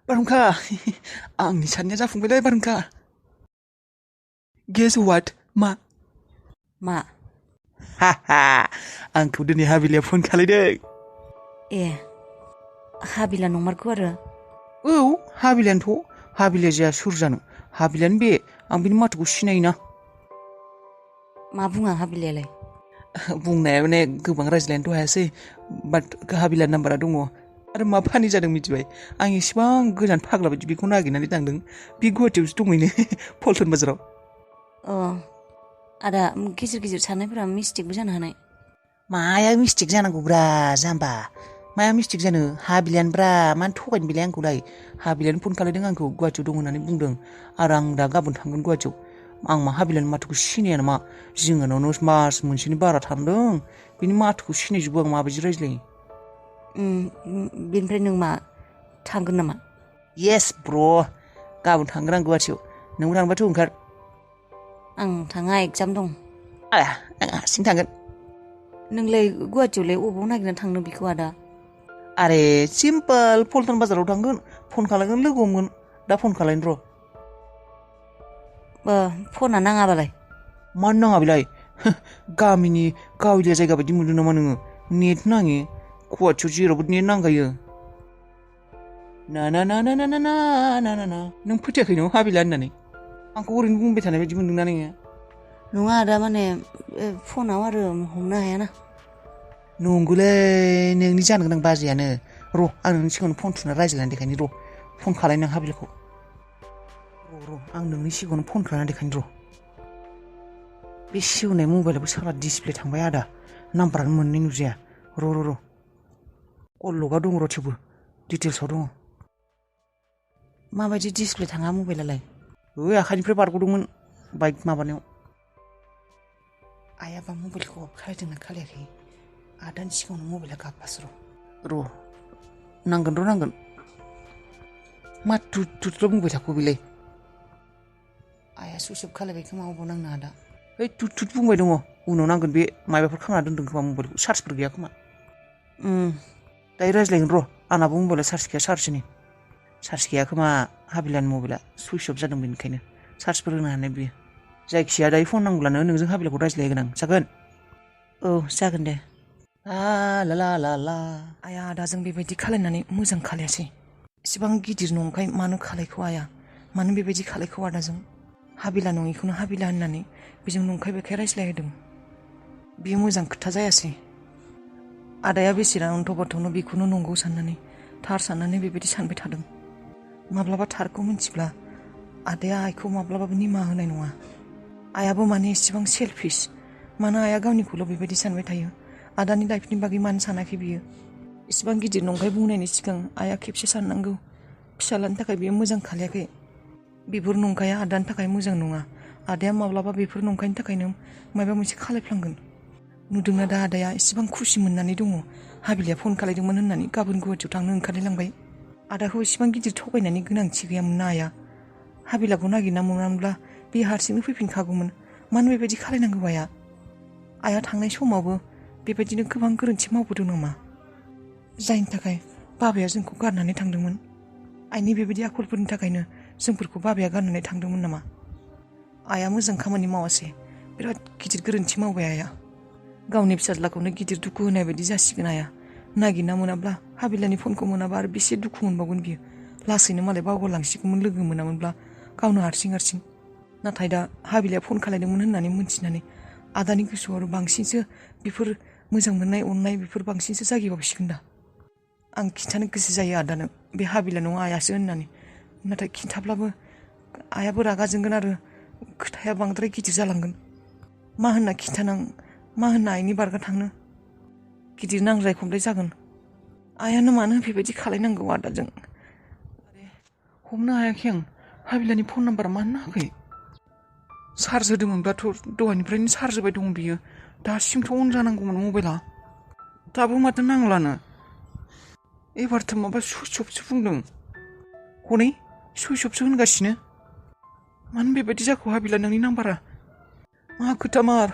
बारहुंखा आंनि साननाया जाफुंबायलै बारहुंखा गेस वाट मा हा आंखौ दिनै हाबिलिया फन खालायदों ए हाबिला नंमारगौ आरो औ हाबिलियानोथ' हाबिलिया जाया सोर जानो हाबिलियानो बे आं बिनि माथोखौ सिनायोना मा बुङा हाबिलियालाय बुंनाया माने गोबां रायज्लायनोथ' हायासै बाट हाबिलिया नाम्बारा दङ आरो मा फानि जादों मिथिबाय आं एसेबां गोजान फाग्ला बायदि बेखौ नागिरनानै थांदों बे गुवाहाटियावसो दंहैनो पल्टन बाजाराव अ आदा गेजेर साननायफोरा मिस्टेकबो जानो हानाय माया मिस्टेक जानांगौब्रा जाम्बा माया मिस्टेक जानो हाबिलियानोब्रा मानो थगायनो बेलाय आंखौलाय हाबिलियानो फन खालायदों आंखौ गुवाहाटियाव दं होननानै बुंदों आरो आं दा गाबोन थांगोन गुवाहाटियाव आं मा हाबिलियानि माथोखौ सिनाया नामा जोंहानावनो मास मोनसेनि बारा थांदों बिनि माथोखौ सिनायजोबो आं माबायदि रायज्लायो बेनिफ्राय नों मा थांगोन नामा येस ब्र गाबोन थांगोन आं गुवाहाटियाव नोंबो थांबाथ' ओंखार आं थाङा एगजाम दं आं हारसिं थांगोन नोंलाय गुवाहाटियावलाय अबाव नागिरना थांनो बेखौ आदा आरे सिम्पोल पल्टन बाजाराव थांगोन फन खालायगोन लोगो हमगोन दा फन खालायनो र' फना नाङाबालाय मानो नाङा बेलाय गामिनि गावलिया जायगा बायदि मोनदों नामा नोङो नेट नाङि गुवाहाटियाव जेरावबो नेट नांखायो ना ना ना ना ना ना ना ना ना ना नों फोथायाखै नों हाबिला होननानै आंखौ ओरैनो बुंबाय थानाय बायदि मोनदोंना नोङो नङा आदा माने फनाव आरो हमनो हायाना नंगौलै नोंनि जानो गोनां बाजैयानो र' आं नोंनि सिगाङावनो फन थुना रायज्लायनानै देखायनि र' फन खालाय नों हाबिलखौ र' आं नोंनि सिगाङावनो फन खालायनानै देखायनि र' बे सेवनाय मबाइलाबो साला डिसप्ले थांबाय आदा नाम्बारानो मोननाय नुजाया र' कल लगा दङ र' थेवबो डिटेल्सआव दङ माबायदि डिसप्ले थाङा मबाइलालाय आखाइनिफ्राय बारग'दोंमोन बाइक माबानायाव आयाबा मबाइलखौ अफ खालायदोंना खालायाखै आदानि सिगाङावनो मबाइला गाबबासो र' नांगोन मा तुतल' बुंबाय थाखो बेलाय आया सुइस अफ खालायबाय खोमा अबाव नांनो आदा ओइ तुत बुंबाय दङ उनाव नांगोन बे माबाफोर खालामना दोनदों खोमा मबाइलखौ चार्जफोर गैया खोमा दायो रायज्लायगोन र' आंनाबो मबाइला चार्ज गैया चार्ज गैया खोमा हाबिलानि मबाइला सुइस अफ जादों बेनिखायनो चार्जफोर होनो हानाय बियो जायखिया दायो फन नांगौब्लानो नोंजों हाबिलाखौ रायज्लायगोन आं जागोन औ जागोन दे ला आया आदाजों बेबायदि खालायनानै मोजां खालायासै एसेबां गिदिर नंखाय मानो खालायखो आया मानो बेबायदि खालायखो आदाजों हाबिला नङिखौनो हाबिला होननानै बेजों नंखाय बेखाय रायज्लायहोदों बेयो मोजां खोथा जायासै आदाया बेसेबां अन्थ'बाथ'नो बेखौनो नंगौ साननानै थार साननानै बेबायदि सानबाय थादों माब्लाबा थारखौ मिथिब्ला आदाया आइखौ माब्लाबाबो निमाहा होनाय नङा आयाबो माने एसेबां सेलफिस मानो आया गावनिखौल' बेबायदि सानबाय थायो आदानि लाइफनि बागै मानो सानाखै बियो एसेबां गिदिर नंखाय बुंनायनि सिगां आया खेबसे साननांगौ फिसालानि थाखाय बियो मोजां खालायाखै बेफोर नंखाया आदानि थाखाय मोजां नङा आदाया माब्लाबा बेफोर नंखायनि थाखायनो माबा मोनसे खालायफ्लांगोन नुदोंना दा आदाया एसेबां खुसि मोननानै दङ हाबिलिया फन खालायदोंमोन होननानै गाबोन गुवाहाटियाव थांनो ओंखारलायलांबाय आदाखौ एसेबां गिदिर थगायनायनि गोनांथि गैयामोन ना आया हाबिलाखौ नागिरना मोनामोनब्ला बे हारसिंनो फैफिनखागौमोन मानो बेबायदि खालायनांगौ आया थांनाय समावबो बेबायदिनो गोबां गोरोन्थि मावबोदों नामा जायनि थाखाय बाबाया जोंखौ गारनानै थांदोंमोन आइनि बेबायदि आखलफोरनि थाखायनो जोंफोरखौ बाबाया गारनानै थांदोंमोन नामा आया मोजां खामानि मावासै बिराद गिदिर गोरोन्थि मावबाय आया गावनि फिसाज्लाखौनो गिदिर दुखु होनाय बायदि जासिगोन आया नागिरना मोनाब्ला हाबिलानि फनखौ मोनाबा आरो बेसे दुखु मोनबावगोन बियो लासैनो मालाय बावगारलांसिगौमोन लोगो मोनामोनब्ला गावनो हारसिं नाथाय दा हाबिलाया फन खालायदोंमोन होननानै मोनथिनानै आदानि गोसोआव आरो बांसिनसो बेफोर मोजां मोननाय अननाय बेफोर बांसिनसो जागिबावसिगोन दा आं खिन्थानो गोसो जायो आदानो बे हाबिला नङा आयासो होननानै नाथाय खिन्थाब्लाबो आयाबो रागा जोंगोन आरो खोथाया बांद्राय गिदिर जालांगोन मा होनना खिन्थानां मा होनना आइनि बारगा थांनो गिदिर नांज्लाय खमलाय जागोन आयानो मानो बेबायदि खालायनांगौ आदाजों हमनो हायाखै आं हाबिलानि फन नाम्बारा मानो नाङाखै चार्ज होदोंमोनब्लाथ' दहायनिफ्रायनो चार्ज होबाय दं बियो दासिमथ' अन जानांगौमोन मबाइला दाबो माथो नांलानो एबारथ' माबा सुइस अफसो बुंदों हनै सुइस अफसो होनगासिनो मानो बेबायदि जाखो हाबिला नोंनि नाम्बारा मा खोथा मार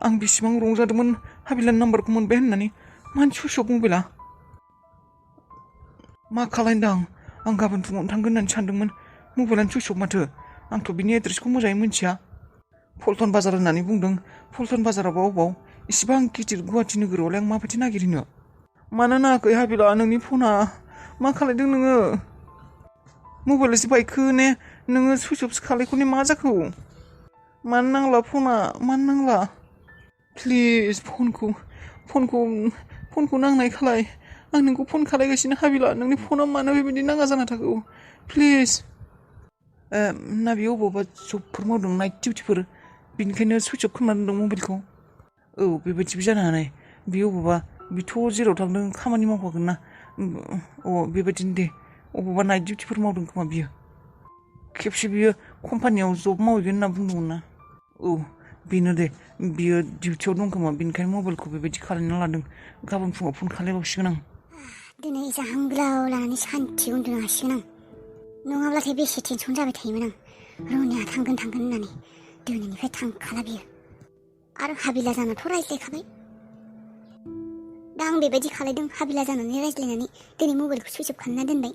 आं बेसेबां रंजादोंमोन हाबिलानि नाम्बारखौ मोनबाय होननानै मानो सुइस अफ मबाइला मा खालायदों आं गाबोन फुङावनो थांगोन होननानै सानदोंमोन मबाइलानो सुइच अफ माथो आंथ' बिनि एड्रेसखौ मोजाङै मिथिया पल्टन बाजार होननानै बुंदों पल्टन बाजाराबा अबाव इसिबां गिदिर गुवाहाटि नोगोरावलाय आं माबायदि नागिरहैनो मानो नाङाखै हाबिला नोंनि फना मा खालायदों नोङो मबाइलासो बायखो ने नोङो सुइच अफसो खालायखौ ने मा जाखो मानो नांला फना मानो नांला प्लिज फनखौ नांनाय खालाय आं नोंखौ फन खालायगासिनो हाबिला नोंनि फना मानो बेबायदि नाङा जाना थागौ प्लिज ना बेयो अबावबा जबफोर मावदों नाइट डिउटिफोर बिनिखायनो सुइच अफ खालामना दोनदों मबाइलखौ औ बेबायदिबो जानो हानाय बेयो अबावबा बेथ' जेराव थांदों खामानि मावखागोन ना बेबायदिनो दे अबावबा नाइट डिउटिफोर मावदों खोमा बियो खेबसे बियो कम्पानियाव जब मावहैगोन होनना बुंदोंमोन ना औ बेनो दे बियो डिउटियाव दं खोमा बेनिखायनो मबाइलखौ बेबायदि खालायना लादों गाबोन फुङाव फन खालायबावसिगोन आं दिनै जाहां गोलाव लानानै सान्थि उन्दुनो हासिगोन आं नङाब्लाथाय बेसे टेनसन जाबाय थायोमोन आं रनिया थांगोन होननानै दिनैनिफ्राय थांखाला बियो आरो हाबिला जानाथ' रायज्लायखाबाय दा आं बेबायदि खालायदों हाबिला जानानै रायज्लायनानै दिनै मबाइलखौ सुइच अफ खालामना दोनबाय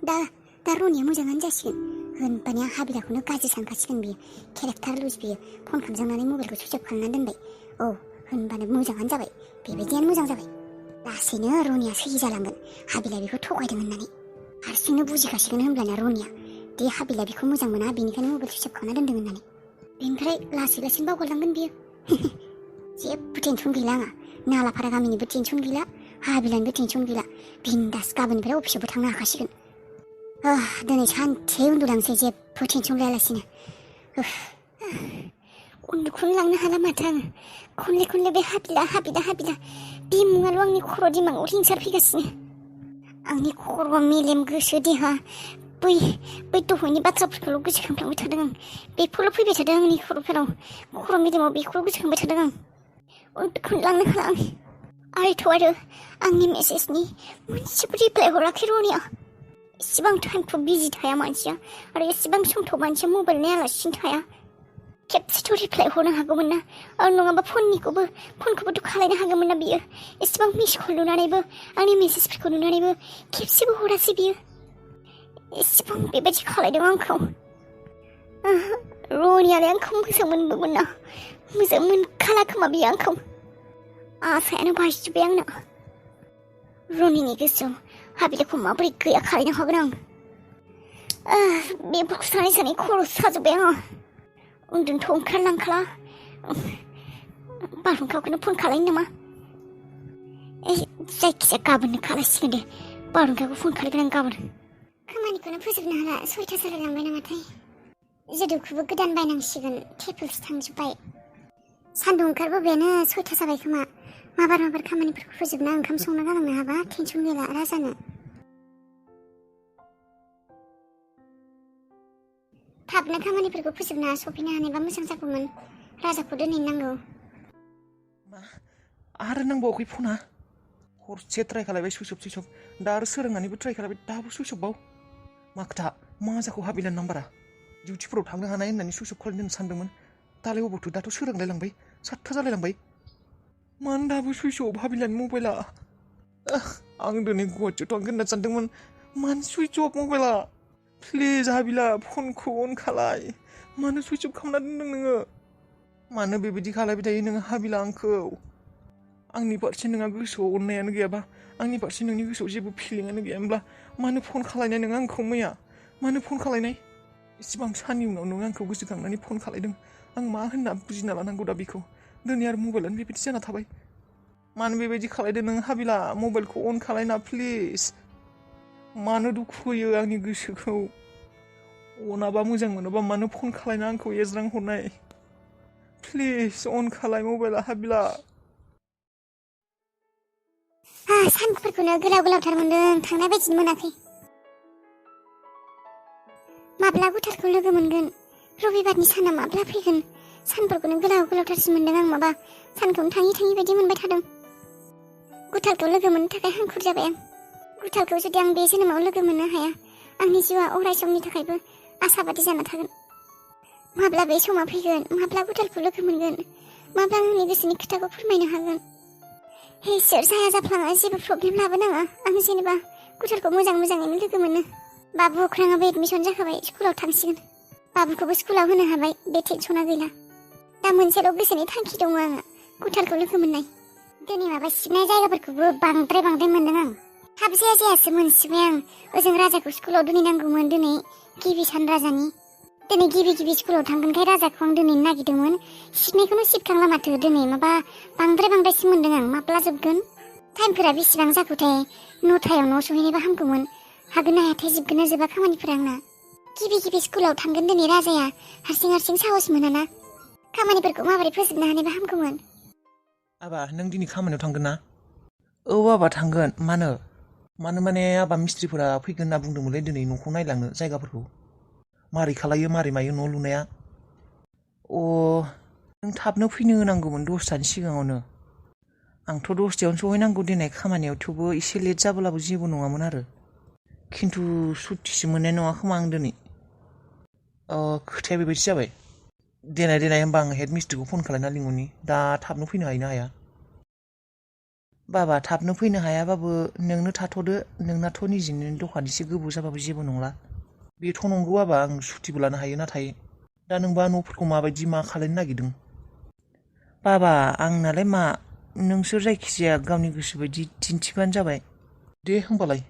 दा रनिया मोजाङानो जासिगोन होनबानि आं हाबिलाखौनो गाज्रि सानखासिगोन बियो केरेक्टार लुज बियो फन खालामजांनानै मबाइलखौ सुइच अफ खालामना दोनबाय औ होनबानो मोजाङानो जाबाय बेबायदियानो मोजां जाबाय लासैनो रनिया सैयै जालांगोन हाबिला बेखौ थगायदों होननानै हारसिंनो बुजिखासिगोन होनब्लाना रनिया दे हाबिला बेखौ मोजां मोना बेनिखायनो मबाइल सुइच अफ खालामना दोनदों होननानै बेनिफ्राय लासैनो बावगारलांगोन बियो जेबो टेनसन गैला आंहा नालाफारा गामिनिबो टेनसन गैला हाबिलानिबो टेनसन गैला बिन्दास गाबोननिफ्राय अफिसावबो थांनो हाखासिगोन दिनै सानसे उन्दुलांसै जेबो टेनसन लायालासिनो उन्दुखौनो लांनो हाला माथो आङो खनले बे हाबिला बे मुङाल' आंनि खर' दिमागाव रिंसार फैगासिनो आंनि खर' मेलेम गोसो देहा बै दहायनि बाथ्राफोरखौल' गोसोखांफ्लांबाय थादों आं बेफोरल' फैबाय थादों आंनि खर' मेलेमाव बेखौल' गोसोखांबाय थादों आं उन्दुखौनो लांनो हाला आं आरो आंनि मेसेजनि मोनसेबो रिप्लाय हराखै रनिया एसेबां टाइमथ' बिजि थाया मानसिया आरो एसेबां समथ' मानसिया मबाइल नायालासिनो थाया खेबसेथ' रिप्लाय हरनो हागौमोन ना आरो नङाबा फनखौबोथ' खालायनो हागौमोन ना बियो एसेबां मिस कल नुनानैबो आंनि मेसेजफोरखौ नुनानैबो खेबसेबो हरासै बियो एसेबां बेबायदि खालायदों आंखौ रनियालाय आंखौ मोजां मोनबोगोन ना मोजां मोनखाला खोमा बियो आंखौ आसायानो बायजोब्बाय आंना रनिनि गोसोआव हाबिलाखौ माबोरै गैया खालायनो हागोन आं बेफोरखौ सानै खर' साजोब्बाय आङो उन्दुनोथ' ओंखारलांखाला बारहुंखाखौनो फन खालायनो नामा जायखिजाया गाबोननो खालायसिगोन दे बारहुंखाखौ फन खालायगोन आं गाबोन खामानिखौनो फोजोबनो हाला 6टा जालायलांबाय नामाथाय जोदौखौबो गोदान बायनांसिगोन टेबोलसो थांजोब्बाय सान्दुं ओंखारबोबायानो 6टा जाबाय खोमा माबार खामानिफोरखौ फोजोबना ओंखाम संना गालांनो हाबा टेनसन गैला राजानो थाबनो खामानिफोरखौ फोजोबना सफैनो हानायबा मोजां जागौमोन राजाखौ दोनहैनांगौ मा आरो नांबावाखै फना हरसे ट्राइ खालायबाय सुइच अफ दा आरो सोरांनानैबो ट्राइ खालायबाय दाबो सुइच अफबाव मा खोथा मा जाखौ हाबिलानि नाम्बारा डिउटिफोराव थांनो हानाय होननानै सुइच अफ खालायनो सानदोंमोन दालाय अबावथो दाथ' सोरांलायलांबाय 7टा जालायलांबाय मानो दाबो सुइच अफ हाबिलानि मबाइला आं दिनै गुवाहाटियाव थांगोन होनना सानदोंमोन मानो सुइच अफ मबाइला प्लिज हाबिला फनखौ अन खालाय मानो सुइच अफ खालामना दोनदों नोङो मानो बेबायदि खालायबाय थायो नोङो हाबिला आंखौ आंनि फारसे नोंहा गोसोआव अननायानो गैयाबा आंनि फारसे नोंनि गोसोआव जेबो फिलिंआनो गैयामोनब्ला मानो फन खालायनाय नोङो आंखौ मैया मानो फन खालायनाय एसेबां साननि उनाव नोङो आंखौ गोसोखांनानै फन खालायदों आं मा होनना बुजिना लानांगौ दा बेखौ दिनै आरो मबाइलानो बेबायदि जाना थाबाय मानो बेबायदि खालायदों नों हाबिला मबाइलखौ अन खालायना प्लिज मानो दुखु होयो आंनि गोसोखौ अनाबा मोजां मोनोबा मानो फन खालायना आंखौ एज्रां हरनाय प्लिज अन खालाय मबाइला हाबिला सानफोरखौनो गोलावथार मोनदों थांनाय बायदिनो मोनाखै माब्ला गुथारखौ लोगो मोनगोन रबिबारनि साना माब्ला फैगोन सानफोरखौनो गोलावथारसिन मोनदों आं माबा सानखौनो थाङि बायदि मोनबाय थादों गुथालखौ लोगो मोननो थाखाय हांखुर जाबाय आं गुथालखौ जुदि आं बे जोनोमाव लोगो मोननो हाया आंनि जिउआ अराय समनि थाखायबो आसाबादि जाना थागोन माब्ला बे समा फैगोन माब्ला गुथालखौ लोगो मोनगोन माब्ला आंनि गोसोनि खोथाखौ फोरमायनो हागोन इसोर जाया जाफ्लाङा जेबो प्रब्लेम लाबोनाङा आं जेनेबा गुथालखौ मोजाङैनो लोगो मोनो बाबु अख्राङाबो एडमिसन जाखाबाय स्कुलाव थांसिगोन बाबुखौबो स्कुलाव होनो हाबाय बे टेनसना गैला दा मोनसेल' गोसोनि थांखि दङ आंहा कुटारखौ लोगो मोननाय दिनै माबा सिबनाय जायगाफोरखौबो बांद्राय मोनदों आं थाब जायासो मोनसिबाय आं ओजों राजाखौ स्कुलाव दोनहैनांगौमोन दिनै गिबि सान राजानि दिनै गिबि स्कुलाव थांगोनखाय राजाखौ आं दोनहैनो नागिरदोंमोन सिबनायखौनो सिबखांला माथो दिनै माबा बांद्रायसिम मोनदों आं माब्ला जोबगोन टाइमफोरा बेसेबां जाखोथाय 9टायाव न' सहैनायबा हामगौमोन हागोन ना हायाथाय जोबगोन ना जोबा खामानिफोरा आंना गिबि स्कुलाव थांगोन दिनै राजाया हारसिं साहस मोनाना खामानिफोरखौ माबोरै फोजोबनो हानायबा हामगौमोन आबा नों दिनै खामानियाव थांगोन ना औ आबा थांगोन मानो माने आबा मिस्ट्रिफोरा फैगोन होनना बुंदोंमोनलै दिनै न'खौ नायलांनो जायगाफोरखौ मारै खालायो मारै मायो न' लुनाया नों थाबनो फैनो होनांगौमोन 10टानि सिगाङावनो आंथ' 10टायावनो सहैनांगौ दिनै खामानियाव थेवबो एसे लेट जाब्लाबो जेबो नङामोन आरो खिन्थु सुटिसो मोननाय नङा खोमा आं दिनै खोथाया बेबायदि जाबाय देनाय होमबा आं हेड मिस्ट्रिखौ फन खालामना लिंहरनि दा थाबनो फैनो हायो ना हाया बाबा थाबनो फैनो हायाबाबो नोंनो थाथ'दो नोंनाथ' निजेनि दखान एसे गोबाव जाबाबो जेबो नंला बेथ' नंगौ बाबा आं सुटिबो लानो हायो नाथाय दा नोंबा न'फोरखौ माबायदि मा खालायनो नागिरदों बाबा आंनालाय मा नोंसोर जायखिजाया गावनि गोसो बायदि दिन्थिबानो जाबाय दे होमबालाय